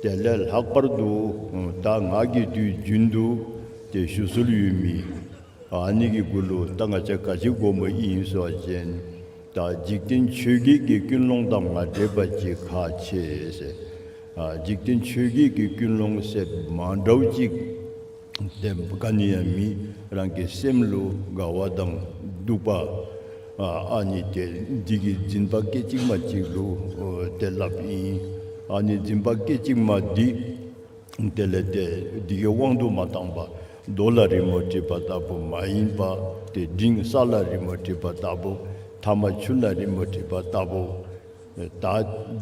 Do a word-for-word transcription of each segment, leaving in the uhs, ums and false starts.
དེ་ལས་ལྷག་པར་དུ་ད་ང་གིས་དུས་རྒྱུན་དུ་ཏེ་ཞུ་སྲོལ་ཡོད་མི་ཨ་ནི་གི་གུ་ལུ་ད་ང་བཅས་ག་ཅི་དགོཔ་ཨིན་ཟེར་བ་ཅིན་ད་འཇིག་རྟེན་ཆོས་བརྒྱད་ཀྱི་ཀུན་སློང་དང་མ་འདྲེས་པ་ཅིག་ཁག་ཆེ་ཟེར། ཨ་འཇིག་རྟེན་ཆོས་བརྒྱད་ཀྱི་ཀུན་སློང་ཟེར་མ་འདྲཝ་ཅིག་ཏེ་ག་ནི་ཡང་མེད། རང་གི་སེམས་ལུ་དགའ་བ་དང་སྡུག་པ་ཨ་ཨ་ནི་ཏེ་འདི་གི་འཛིན་པ་སྐད་ཅིག་མ་ཅིག་ལུ་ཨོ་ཏེ་སླབ་ཨིན། ཨ་ནི་འཛིན་པ་སྐད་ཅིག་མ་འདི་དེ་ལས་ཏེ་འདི་གི་དབང་དུ་མ་བཏང་པར་རྡོ་ལ་རི་མོ་བྲིས་པ་ལྟ་བུ་མ་ཡིན་པར་ཏེ་འབྲིང་ས་ལ་རི་མོ་བྲིས་པ་ལྟ་བུ་ཐ་མ་ཆུ་ལ་རི་མོ་བྲིས་པ་ལྟ་བུ། ད་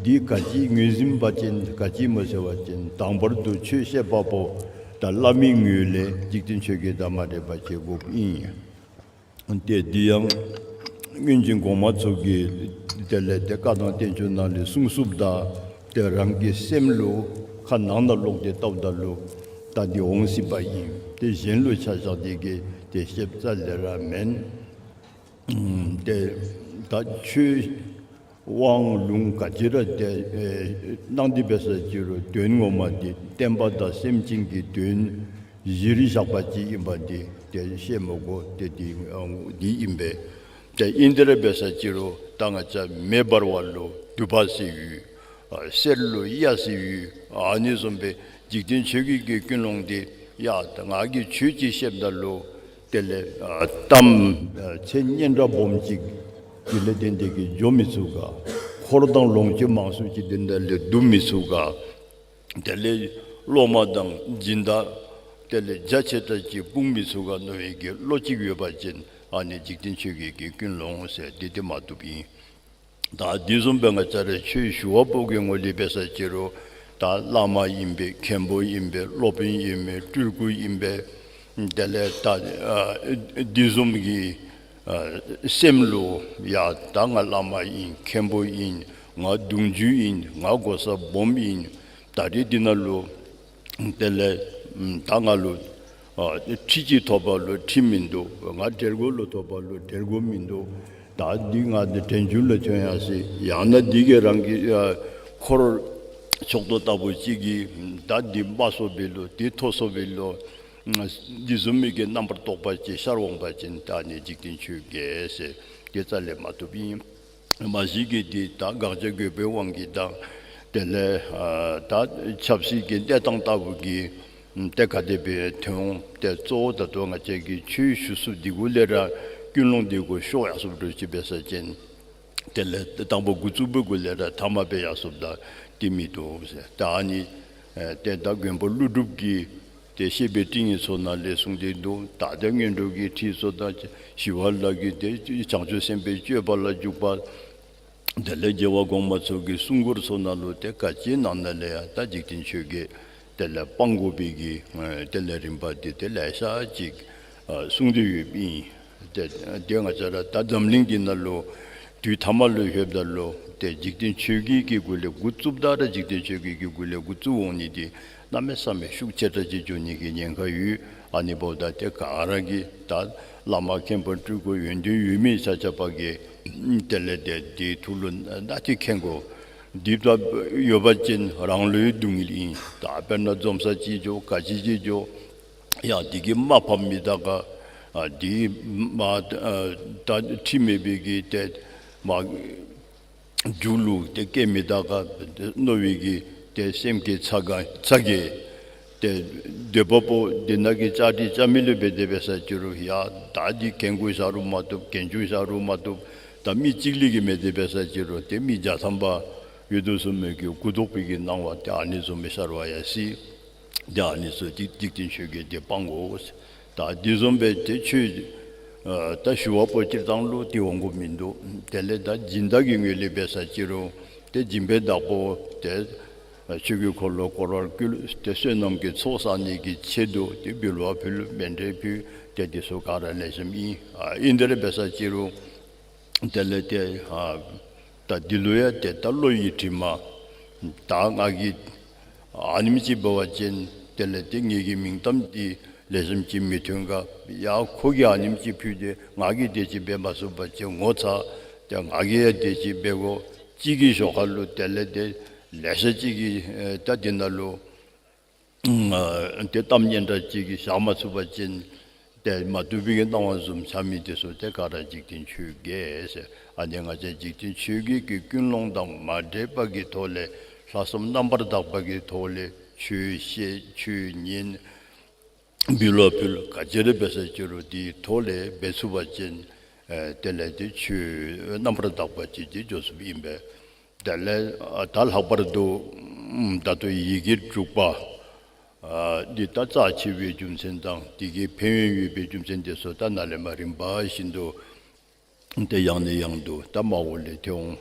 འདི་ག་ཅི་ངོས་འཛིན་པ་ཅིན་ག་ཅི་སྨོ་ཟེར་བ་ཅིན་དང་པར་དུ་ཆོས་བཤད་པ་པོ་ད་བླ་མའི་ངོས་ལས་འཇིག་རྟེན་ཆོས་བརྒྱད་དང་མ་འདྲེས་པ་ཅིག་དགོཔ་ཨིན། ཏེ་འདི་ཡང་སྔོན་བྱོན་གོང་མ་ཚུ་གིས་དེ་ལས་ཏེ་བཀའ་དང་བསྟན་བཅོས་ནང་ལས་གསུངས་གསུངསམ་ད་ཏེ་རང་གི་སེམས་ལུ་ཁ་ནང་ན་ལོག་སྟེ་བལྟཝ་ད་ལུ་ད་འདི་འོང་སྲིད་པ་ཨིན། ཏེ་གཞན་ལུ་ཆ་བཞག་སྟེ་གིས་ཏེ་བཤདཔ་རྩ་ལས་ར་མེན། ཏེ་ད་ཆོས་དབང་ལུང་ག་ཅི་ར་ཏེ་ཨེ་གནང་སྟེ་འབད་ས་ཅི་རུང་དོན་ངོ་མ་འདི་བསྟན་པ་དང་སེམས་ཅན་གྱི་དོན་གཞིར་བཞག་པ་ཅིག་ཨིན་པ་འདི་ཏེ་བཤད་མི་དགོ། ཏེ་འདི་ཨ་འདི་ཨིན་པས། ཏེ་ཨིན་དེ་ར་འབད་ས་ཅི་རུང་ད་ང་བཅས་མེ་འབར་བ་ལུ་དུ་པ་ཟེར་ཡོད། ཨ་གསེར་ལུ་གཡའ་ཟེར་ཡོད། ཨ་ནི་བཟུམ་སྦེ་འཇིག་རྟེན་ཆོས་བརྒྱད་ཀྱི་ཀུན་སློང་འདི་ཡ་ད་ང་གིས་ཆོས་ཅིག་བཤདཔ་ད་ལུ་དེ་ལས་ཨ་གཏམ་ཨ་ཚེ་སྙན་གྲགས་སྦོམ་ཅིག་དེ་ལས་ཏན་ཏན་གྱིས་འགྱོ་མི་ཚུགས་ག། འཁོར་དང་ལོངས་སྤྱོད་མང་སུ་ཅིག་དེ་འདྲ་ལས་བསྡུ་མི་ཚུགས་ག། དེ་ལས་སློབ་མ་དང་སྦྱིན་བདག་དེ་ལས་རྒྱ་ཆེ་དྲགས་ཅིག་སྤུངས་མི་ཚུགས་ག་མནོ་བའི་གི་བློ་ཅིག་ཡོད་པ་ཅིན་ཨ་ནི་འཇིག་རྟེན་ཆོས་བརྒྱད་ཀྱི་ཀུན་སློང་ཟེར་འདི་ཏེ་མ་བཏུབ་ཨིན། ད་འདི་བཟུམ་སྦེ་ང་བཅས་ར་ཆོས་ཞུ་བ་པོ་གི་ངོས་ལས་འབད་ས་ཅི་རུང་ད་བླ་མ་ཨིན་པས། མཁན་པོ་ཨིན་པས། སློབ་དཔོན་ཨིན་པས། སྤྲུལ་སྐུ་ཨིན་པས། དེ་ལས་ད་ཨ་འདི་བཟུམ་གྱི་ཨ་སེམས་ལུ་ཡ་ད་ང་བླ་མ་ཨིན། མཁན་པོ་ཨིན། ང་གདུང་རྒྱུད་ཨིན། ང་གོ་ས་སྦོམ་ཨིན། ད་རེས་འདི་ནང་ལུ་དེ་ལས་ད་ང་ལུ་ཨ་ཁྲི་ཅིག་ཐོབ་པ་ལུ་ཁྲི་མིན་འདུག། ང་གྲལ་མགོ་ལུ་ཐོབ་པ་ལུ་གྲལ་མགོ་མིན་འདུག། ད་འདི་ང་འདི་དྲན་རྒྱུ་ལུ་ཐོན་ཡར་སོ་ཡི། ཡང་ན་འདི་གིས་རང་གི་ཨ་འཁོར་ཕྱོགས་གཏོགས་ལྟ་བུ་ཅིག་གིས་ད་འདི་དམའ་སོ་བའི་ལུ་འདི་མཐོ་སོ་བའི་ལུ་འདི་བཟུམ་མའི་གི་རྣམ་པར་རྟོག་པ་ཅིག་ཤར་འོང་པ་ཅིན་ད་ནི་འཇིག་རྟེན་ཆོས་བརྒྱད་ཟེར་ཏེ་རྩ་ལས་མ་བཏུབ་ཨིན། མ་གཞི་གིས་འདི་ད་དགག་བྱ་དགོས་པའི་དབང་གིས་དང་དེ་ལས་ཨ་ད་ཆབ་སྲིད་ཀྱི་གནས་སྟངས་ལྟ་བུ་གིས་ཏེ་ག་དེ་སྦེ་ཐོན་འོང་། ཏེ་གཙོ་བོ་ད་ལྟོ་ང་བཅས་ཀྱིས་ཆོས་ཞུ་ཚུགསཔ་འདི་གུ་ལས་ར་ཀུན་སློང་འདི་གུ་ཤོར་ཡར་སོཔ་འདྲཝ་ཅིག་འབད་ས་ཅིན་དེ་ལས་དང་པ་འགོ་བཙུགས་པའི་གུ་ལས་ར་ཐ་མ་སྦེ་ཡར་སོཔ་ད་འདི་མི་བཏུབ་ཟེར། ད་ཨ་ནི་ཨེ་ཏེ་ད་མགོན་པོ་ཀླུ་སྒྲུབ་ཀྱིས་ཏེ་བཤེས་པའི་སྤྲིང་ཡིག་ཚུ་ནང་ལས་གསུངས་ཏེ་འདུག། ད་ཏེ་སྔོན་འགྲོ་གི་ཁྲིད་ཚུ་དང་ཞི་བ་ལྷ་གི་ཏེ་བྱང་ཆུབ་སེམས་དཔའི་སྤྱོད་པ་ལ་འཇུག་པ། དེ་ལས་རྒྱལ་བ་གོང་མ་ཚུ་གི་གསུང་མགུར་ཚུ་ནང་ལུ་ཏེ་ག་ཅི་ནང་ན་ལས་ཡང་ད་འཇིག་རྟེན་ཆོས་བརྒྱད་དེ་ལས་སྤང་དགོ་པའི་གི་ཨེ་དེ་ལས་རིམ་པ་འདི་ཏེ་ལེ་ཤ་ཅིག་ཨ་གསུངས་ཏེ་ཡོདཔ་ཨིན། ཏེ་ཏེ་ང་བཅས་ར་ད་འཛམ་གླིང་འདི་ནང་ལུ་དུས་ཐ་མ་ལུ་ལྷོདཔ་ད་ལུ་ཏེ་འཇིག་རྟེན་ཆོས་བརྒྱད་ཀྱི་གུ་ལས་འགོ་བཙུགསཔ་ད་ར་འཇིག་རྟེན་ཆོས་བརྒྱད་ཀྱི་གུ་ལས་འགོ་བཙུགས་འོང་ནི་འདི་གནམ་མེད་ས་མེད་ཤུགས་ཆེ་དྲགས་ཅིག་འགྱོ་ནི་གི་ཉེན་ཁ་ཡོད། ཨ་ནི་འབདཝ་ད་ཏེ་ག་ར་གིས་ད་བླ་མ་མཁན་པོ་སྤྲུལ་སྐུ་ཡོན་ཏན་ཡོད་མི་ཆ་ཁྱབ་ཀྱིས་དེ་ལས་ཏེ་འདི་ཐུགས་ལུ་ནན་ཏན་ཅིག་མཁྱེན་དགོ། འདི་ལྟ་ཡོད་པ་ཅིན་རང་ལུ་ཡང་སྡུག་བསྔལ་ཨིན། ད་དཔེར་ན་འཛོམས་ས་ཅིག་འགྱོ་ག་ཅི་ཅིག་འགྱོ་ཡང་འདི་གིས་མ་ཕམ་མི་དགའ་ག། ཨ་འདི་མ་ཨ་ད་ཁྲིམས་མེད་པའི་གི་ཏེ་མ་རྒྱུ་ལུ་ཏེ་སྐྱེ་མི་དགའ་ག་མནོ་བའི་གི་ཏེ་སེམས་ཀྱི་ཚ་ག་ཚ་གྱང་ཏེ་འདོད་པ་པོ་འདི་ནང་གི་བཅའ་སྒྲིག་རྐྱབ་མི་ལུ་འབད་དེ་འབད་ས་ཅི་རུང་ཡ་ད་འདི་གྱོང་གུད་བཞག་རུང་མ་བཏུབ། གྱོང་གུད་བཞག་རུང་མ་བཏུབ། ད་མི་གཅིག་ལུ་གིས་མེད་དེ་འབད་ས་ཅི་རུང་ཏེ་མི་བརྒྱ་ཐམ་པ་ཡོད་དོ་བཟུམ་མའི་གི་གུ་དོག་པའི་གི་སྣང་བ་ཏེ་ཨ་ནི་བཟུམ་མའི་ཤར་བ་ཡང་སྲིད། ཏེ་ཨ་ནི་ཚུ་འདི་འཇིག་རྟེན་ཆོས་བརྒྱད་འདི་སྤང་དགོ། ད་འདི་བཟུམ་སྦེ་ཏེ་ཆོས་ཨ་ད་ཞུ་བ་པོ་སྤྱིར་བཏང་ལུ་ཏེ་འོང་དགོཔ་མིན་འདུག། དེ་ལས་ད་སྦྱིན་བདག་གི་ངོས་ལས་འབད་ས་ཅི་རུང་ཏེ་སྦྱིན་པའི་བདག་པོ་ཏེ་ཆོས་ཀྱི་འཁོར་ལོ་བསྐོར་བར་བསྐུལ། ཏེ་བསོད་ནམས་ཀྱི་ཚོགས་བསག་ནི་གི་ཆེད་དུ་ཏེ་འབུལ་བ་ཕུལ། མཎྜལ་ཕུལ། ཏེ་འདི་ཚུ་ག་ར་ལེགས་ཤོམ་ཨིན། ཨ་ཨིན་དེ་ར་འབད་ས་ཅི་རུང་དེ་ལས་ཏེ་ཨ་ད་འདི་ལུ་ཡང་ཏེ་ད་བློ་ཡི་དྲི་མ། ད་ང་གིས་ཨ་ནེམ་ཅིག་འབད་བ་ཅིན་དེ་ལས་ཏེ་ངེ་གི་མིང་གཏམ་འདི་ལེགས་ཤོམ་ཅིག་མི་ཐོན་ག། ཡ་ཁོ་གིས་ཨ་ནེམ་ཅིག་ཕུལ་ཏེ་ང་གིས་དེ་ཅིག་འབད་མ་ཚུགས་པ་ཅིན་ངོ་ཚ། ཏེ་ང་གིས་ཡང་དེ་ཅིག་འབད་དགོ། གཅིག་གི་ཞོར་ཁ་ལུ་དེ་ལས་ཏེ་ ལེ་ཤ་ཅིག་གིས་ཨེ་ད་འདི་ནང་ལུ་ཨ་ཏེ་གཏམ་སྙན་གྲགས་ཅིག་གིས་བཞག་མ་ཚུགས་པ་ཅིན་ཏེ་མ་བཏུབ་པའི་གི་སྣང་བ་བཟུམ་ཆགས་མི་དེ་ཚུ་ཏེ་ག་ར་འཇིག་རྟེན་ཆོས་བརྒྱད་ཟེར། ཨ་ནི་ང་བཅས་འཇིག་རྟེན་ཆོས་བརྒྱད་ཀྱི་ཀུན་སློང་དང་མ་འདྲེས་པ་གི་ཐོག་ལས་ལྷག་བསམ་རྣམ་པར་དག་པ་གི་ཐོག་ལས་ཆོས་བཤད་ཆོས་ཉན། འབུལ་བ་ཕུལ་ག་ཅི་ར་འབད་ས་ཅི་རུང་དེའི་ཐོག་ལས་འབད་ཚུགས་པ་ཅིན་ཨེ་དེ་ལས་ཏེ་ཆོས་རྣམ་པར་དག་པ་ཅིག་ཏེ་འགྱོ་ཚུགསཔ་ཨིན་པས། དེ་ལས་ཨ་ད་ལྷག་པར་དུ་ཨམ་ད་ལྟོ་ཡི་གེ་དྲུག་པ་ཨ་འདི་ད་རྩ་ཆེ་བའི་རྒྱུ་མཚན་དང་དེ་གི་ཕན་ཡོན་ཡོད་པའི་རྒྱུ་མཚན་དེ་ཚུ་ད་ནཱ་ལས་མར་རིམ་པ་བཞིན་དུ་ཏེ་ཡང་ནས་ཡང་དུ་ད་མར་འོག་ལས་ཏེ་འོང་